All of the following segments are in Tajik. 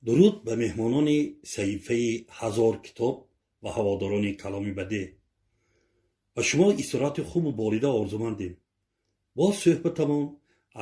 Дуруд ба меҳмонони саҳифаи «Ҳазор китоб» ва ҳаводорони каломи бадеъ. Ба шумо истироҳати хубу болида орзумандем. Боз суҳбатамон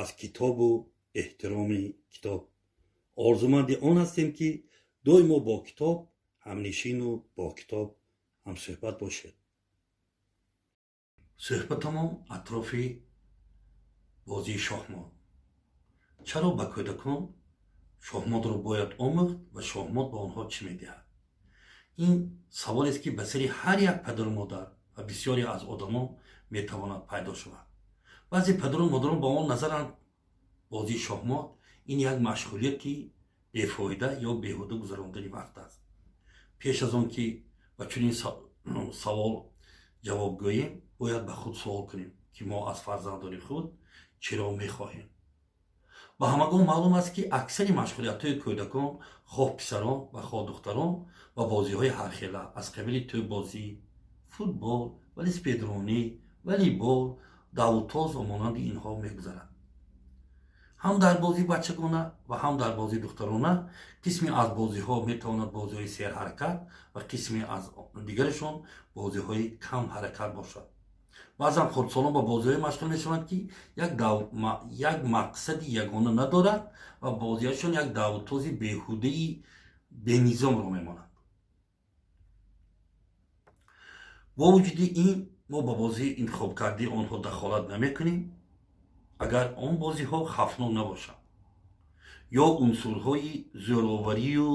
аз китобу эҳтироми китоб. Орзуманди он ҳастем, ки доимо бо китоб ҳамнишину бо китоб ҳамсӯҳбат бошед. Суҳбатамон атрофи бозии шоҳмот. Чаро ба кӯдакон шоҳмотро бояд омӯхт ва шоҳмот ба онҳо чӣ медиҳад? Ин саволест, ки ба сари ҳар як падару модар ва бисёре аз одамон метавонад пайдо шавад. Баъзе падару модарон ба он назаранд, бозии шоҳмот ин як машғулияти бефоида ё беҳуда гузарондани вақт аст. Пеш аз он ки ба чунин савол ҷавоб гӯем, бояд ба худ суол кунем, ки мо аз фарзандони худ чиро мехоҳем. Ба ҳамагон маълум аст, ки аксари машғулиятҳои кӯдакон, хоҳ писарон ва хоҳ духтарон, ба бозиҳои ҳархела аз қабили тӯббозӣ, футбол, велосипедронӣ, волейбол, давутоз ва монанди инҳо мегузарад. Ҳам дар бозии бачагона ва ҳам дар бозии духтарона қисме аз бозиҳо метавонад бозиҳои серҳаракат ва қисме аз дигарашон бозиҳои камҳаракат бошад. Баъзан хурдсолон ба бозиҳое машғул мешаванд, ки як мақсади ягона надорад ва бозиашон як давутози беҳудаи бенизомро мемонад. Бо вуҷуди ин, мо ба бозии интихобкардии онҳо дахолат намекунем, агар он бозиҳо хавфнок набошанд ё унсурҳои зӯроварию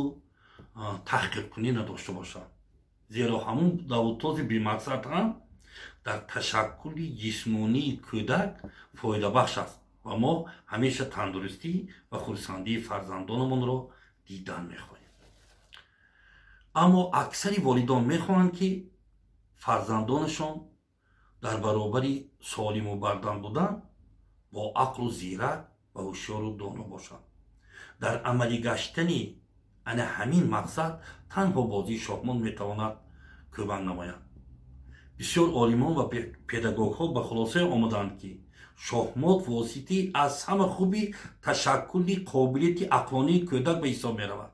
таҳқиқкунӣ надошта бошанд, зеро ҳамун давутози бемақсад ҳам дар ташаккули ҷисмонии кӯдак фоидабахш аст ва мо ҳамеша тандурустӣ ва хурсандии фарзандонамонро дидан мехоҳем. Аммо аксари волидон мехоҳанд, ки фарзандонашон дар баробари солиму бардам будан бо ақлу зирак ва ҳушёру доно бошанд. Дар амалӣ гаштани ана ҳамин мақсад танҳо бозии шоҳмот метавонад кӯмак намояд. Бисёр олимон ва педагогҳо ба хулосае омадаанд, ки шоҳмот воситаи аз ҳама хуби ташаккули қобилияти ақлонии кӯдак ба ҳисоб меравад.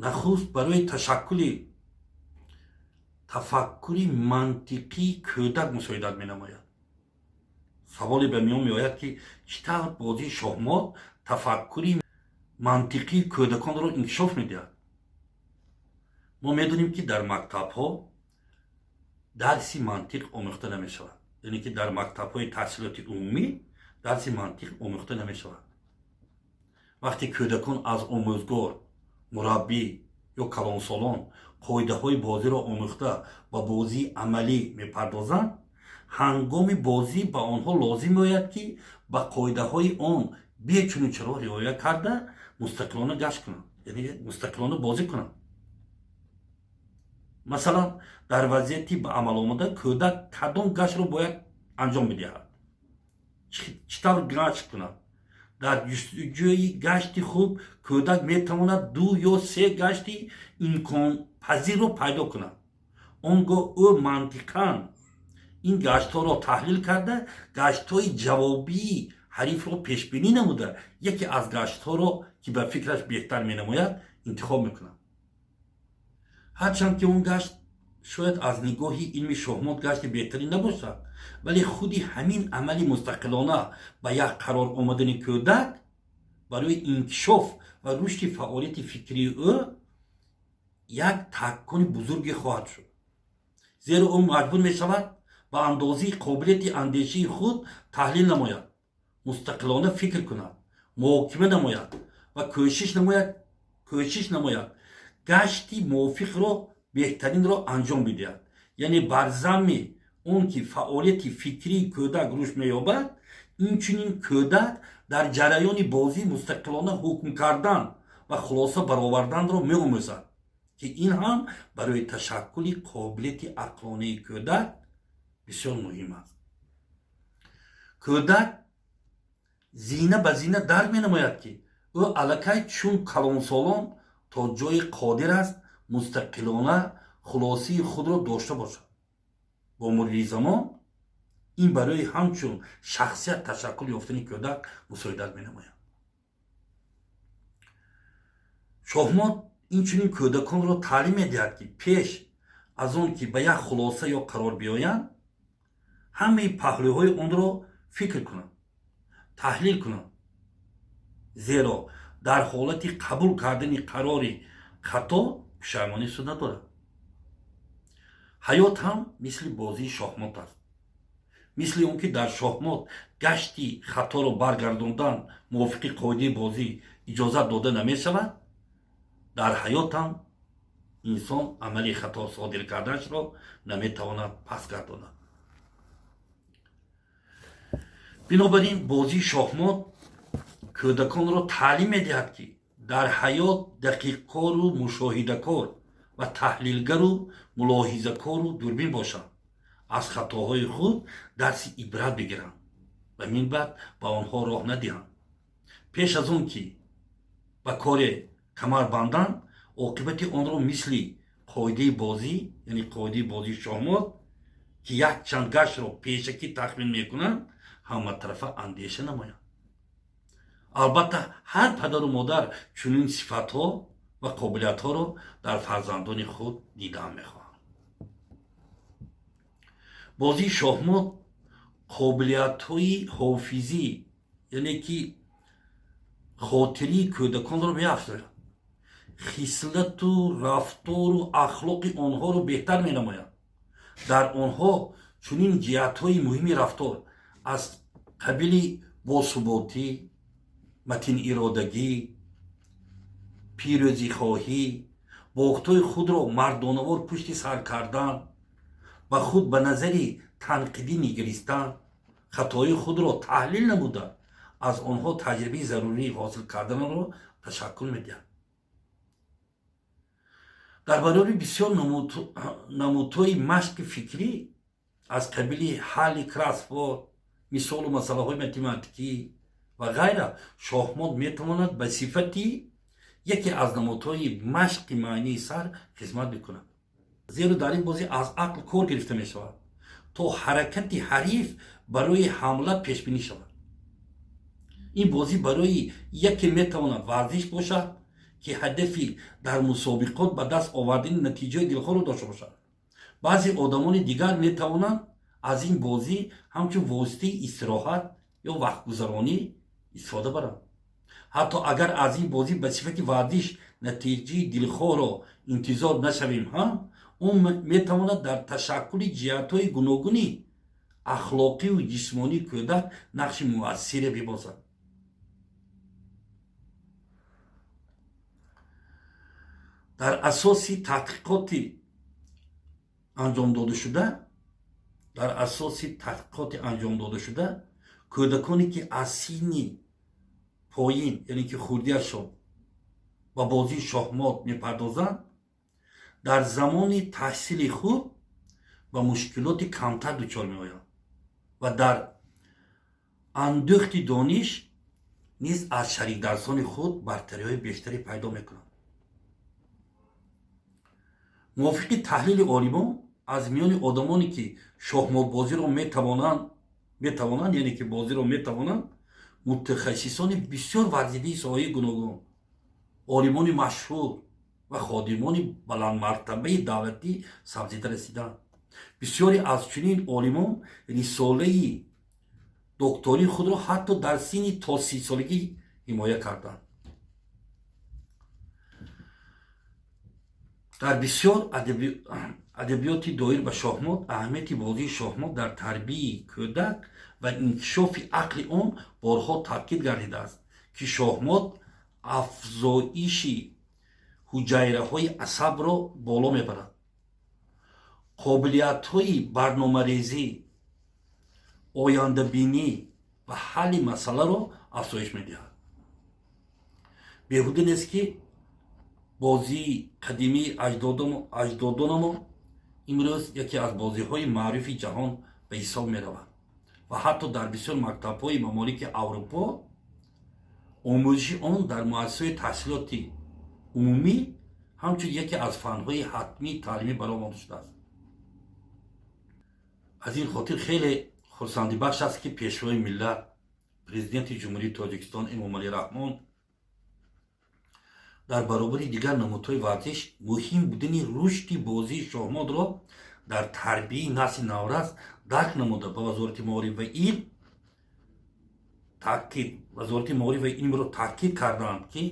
Нахуст, барои ташаккули тафаккури мантиқии кӯдак мусоидат менамояд. Саволе ба миён меояд, ки чӣ тавр бозии шоҳмот тафаккури мантиқии кӯдаконро инкишоф медиҳад? Мо медонем, ки дар мактабҳо дарси мантиқ омӯхта намешавад, яъне ки дар мактабҳои таҳсилоти умумӣ дарси мантиқ омӯхта намешавад. Вақте кӯдакон аз омӯзгор, мураббӣ ё калонсолон қоидаҳои бозиро омӯхта, ба бозии амалӣ мепардозанд, ҳангоми бозӣ ба онҳо лозим меояд, ки ба қоидаҳои он бечуну чаро риоя карда, мустақилона гашт кунанд, яъне мустақилона бозӣ кунанд. Масалан, дар вазъияти ба амал омада кӯдак кадом гаштро бояд анҷом бидиҳад, чӣ тавр гашт кунад? Дар ҷустуҷӯи гашти хуб кӯдак метавонад ду ё се гашти имконпазирро пайдо кунад. Он гоҳ ӯ мантиқан ин гаштҳоро таҳлил карда, гаштҳои ҷавобии ҳарифро пешбинӣ намуда, яке аз гаштҳоро, ки ба фикраш беҳтар менамояд, интихоб мекунад. Ҳарчанд ки он гашт шояд аз нигоҳи илми шоҳмот гашти беҳтарин набошад, вале худи ҳамин амали мустақилона ба як қарор омадани кӯдак барои инкишоф ва рушди фаъолияти фикрии ӯ як такони бузурге хоҳад шуд, зеро ӯ маҷбур мешавад ба андозаи қобилияти андешии худ таҳлил намояд, мустақилона фикр кунад, муҳокима намояд ва кӯшиш намояд гашти мувофиқро, беҳтаринро анҷом бидиҳад. Яъне бар замми он ки фаъолияти фикрии кӯдак рушд меёбад, инчунин кӯдак дар ҷараёни бозӣ мустақилона ҳукм кардан ва хулоса бароварданро меомӯзад, ки ин ҳам барои ташаккули қобилияти ақлонии кӯдак бисёр муҳим аст. Кӯдак зина ба зина дарк менамояд, ки ӯ аллакай чун калонсолон то ҷое қодир аст мустақилона хулосаи худро дошта бошад. Бо мурури замон ин барои ҳамчун шахсият ташаккул ёфтани кӯдак мусоидат менамояд. Шоҳмот инчунин кӯдаконро таълим медиҳад, ки пеш аз он ки ба як хулоса ё қарор биёянд, ҳамаи паҳлӯҳои онро фикр кунанд, таҳлил кунанд, зеро дар ҳолати қабул кардани қарори хато пушаймонӣ суд надорад. Ҳаёт ҳам мисли бозии шоҳмот аст. Мисли он ки дар шоҳмот гашти хаторо баргардондан мувофиқи қоидаи бозӣ иҷозат дода намешавад, дар ҳаёт ҳам инсон амали хато содир карданашро наметавонад пас гардонад. Бинобар ин, бозии шоҳмот кӯдаконро таълим медиҳад, ки дар ҳаёт дақиқкору мушоҳидакор ва таҳлилгару мулоҳизакору дурбин бошанд, аз хатоҳои худ дарси ибрат бигиранд ва минбаъд ба онҳо роҳ надиҳанд. Пеш аз он ки ба коре камар банданд, оқибати онро мисли қоидаи бозӣ, яъне қоидаи бозии шоҳмот, ки якчанд гаштро пешакӣ тахмин мекунанд, ҳаматарафа андеша намоянд. Албатта, ҳар падару модар чунин сифатҳо ва қобилиятҳоро дар фарзандони худ дидан мехоҳанд. Бозии шоҳмот қобилиятҳои ҳофизӣ, яъне ки хотирии кӯдаконро меафзояд, хислату рафтору ахлоқи онҳоро беҳтар менамояд. Дар онҳо чунин ҷиҳатҳои муҳими рафтор аз қабили босуботӣ, матиниродагӣ, пирӯзихоҳӣ, бохтҳои худро мардонавор пушти сар кардан, ба худ ба назари танқидӣ нигаристан, хатои худро таҳлил намуда, аз онҳо таҷрибаи зарурӣ ҳосил карданро ташаккул медиҳад. Дар баробари бисёр намудҳои машқи фикрӣ аз қабили ҳалли кроссворд, мисолу масъалаҳои математикӣ ва ғайра, шоҳмот метавонад ба сифати яке аз намудҳои машқи маънии сар хизмат бикунад, зеро дар ин бозӣ аз ақл кор гирифта мешавад, то ҳаракати ҳариф барои ҳамла пешбинӣ шавад. Ин бозӣ барои яке метавонад варзиш бошад, ки ҳадафи дар мусобиқот ба даст овардани натиҷаи дилхоҳро дошта бошад. Баъзе одамони дигар метавонанд аз ин бозӣ ҳамчун воситаи истироҳат ё вақтгузаронӣ истифода баранд. Ҳатто агар аз ин бозӣ ба сифати варзиш натиҷаи дилхоҳро интизор нашавем ҳам, он метавонад дар ташаккули ҷиҳатҳои гуногуни ахлоқиву ҷисмонии кӯдак нақши муассире бибозад. Дар асоси таҳқиқоти анҷомдодашуда, дар асоси таҳқиқоти анҷомдодашуда, кӯдаконе ки аз синни поин, яъне ки хурдиашон, ба бозии шоҳмот мепардозанд, дар замони таҳсили худ ба мушкилоти камтар дучор меоянд ва дар андӯхти дониш низ аз шарикдарсони худ бартариҳои бештаре пайдо мекунанд. Мувофиқи таҳлили олимон, аз миёни одамоне ки шоҳмотбозиро метавонанд, яъне ки бозиро метавонанд, мутахассисони бисёр варзидаи соҳаи гуногун, олимони машҳур ва ходимони баландмартабаи давлатӣ сабзида расиданд. Бисёре аз чунин олимон рисолаи доктории худро ҳатто дар синни то 30-солагӣ ҳимоя карданд. Дар бисёр адабиёти доир ба шоҳмот аҳамияти бозии шоҳмот дар тарбияи кӯдак ва инкишофи ақли он борҳо таъкид гардидааст, ки шоҳмот афзоиши ҳуҷайраҳои асабро боло мебарад, қобилиятҳои барномарезӣ, ояндабинӣ ва ҳалли масъаларо афзоиш медиҳад. Беҳуда нест, ки бозии қадимии аҷдодонамон имрӯз яке аз бозиҳои маъруфи ҷаҳон ба ҳисоб меравад ва ҳатто дар бисёр мактабҳои мамолики Аврупо омӯзиши он дар муассисаҳои таҳсилоти умумӣ ҳамчун яке аз фанҳои ҳатмии таълимӣ баро монда шудааст. Аз ин хотир хеле хурсандибахш аст, ки Пешвои миллат, Президенти Ҷумҳурии Тоҷикистон Эмомалӣ Раҳмон Дар баробари дигар намудҳои варзиш муҳим будани рушди бозии шоҳмотро дар тарбияи насли наврас дарк намуда, ба Вазорати маориф ва илм таъкид, Вазорати маориф ва илмро таъкид карданд, ки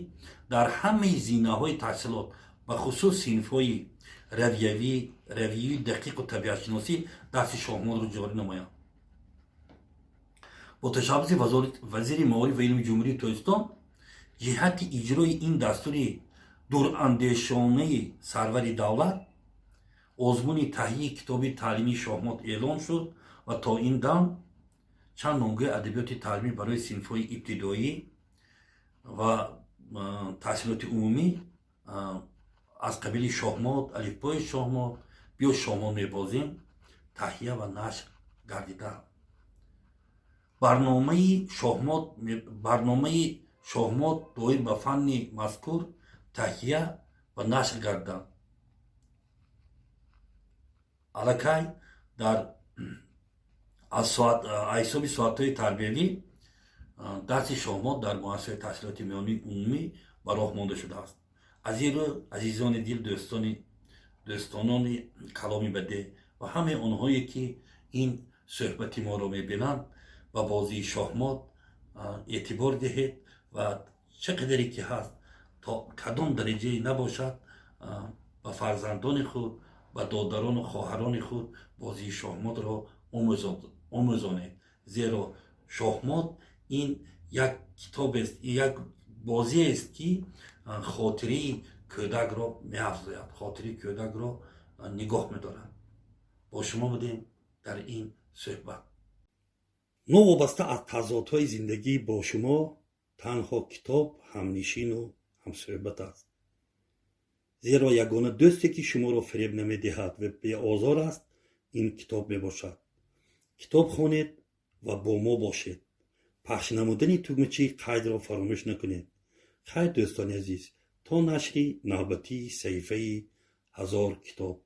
дар ҳамаи зинаҳои таҳсилот, бахусус синфҳои равиявии дақиқу табиатшиносӣ, дарси шоҳмотро ҷорӣ намоянд. Бо ташаббуси вазири маориф ва илми Ҷумҳурии Тоҷикистон, ҷиҳати иҷрои ин дастури дурандешонаи сарвари давлат, озмуни таҳияи китоби таълимии шоҳмот эълон шуд ва то ин дам чанд номгӯи адабиёти таълимӣ барои синфҳои ибтидоӣ ва таҳсилоти умумӣ аз қабили «Шоҳмот», «Алифбои шоҳмот», «Биё шоҳмот мебозем» таҳия ва нашр гардидаанд. Барномаи шоҳмот доир ба фанни мазкур таҳия ва нашр гардиданд. Аллакай дар аз ҳисоби соатҳои тарбиявӣ дарси шоҳмот дар муассисаи таҳсилоти миёнаи умумӣ ба роҳ монда шудааст. Аз ин рӯ, азизони дил, дӯстони дӯстонони каломи бадеъ ва ҳамаи онҳое, ки ин суҳбати моро мебинанд, ба бозии шоҳмот эътибор диҳед ва чӣ қадаре ки ҳаст, то кадом дараҷае набошад, ба фарзандони худ, ба додарону хоҳарони худ бозии шоҳмотро омӯзонед, зеро шоҳмот ин як китобест, як бозиест, ки хотираи кӯдакро меафзояд, хотираи кӯдакро нигоҳ медорад. Бо шумо будем дар ин суҳбат. Новобаста аз тазодҳои зиндагӣ, бо шумо танҳо китоб ҳамнишину ҳамсӯҳбат аст, зеро ягона дӯсте, ки шуморо фиреб намедиҳад ва беозор аст, ин китоб мебошад. Китоб хонед ва бо мо бошед. Пахш намудани тугмачаи қайдро фаромӯш накунед. Хайр, дӯстони азиз, то нашри навбатии саҳифаи «Ҳазор китоб».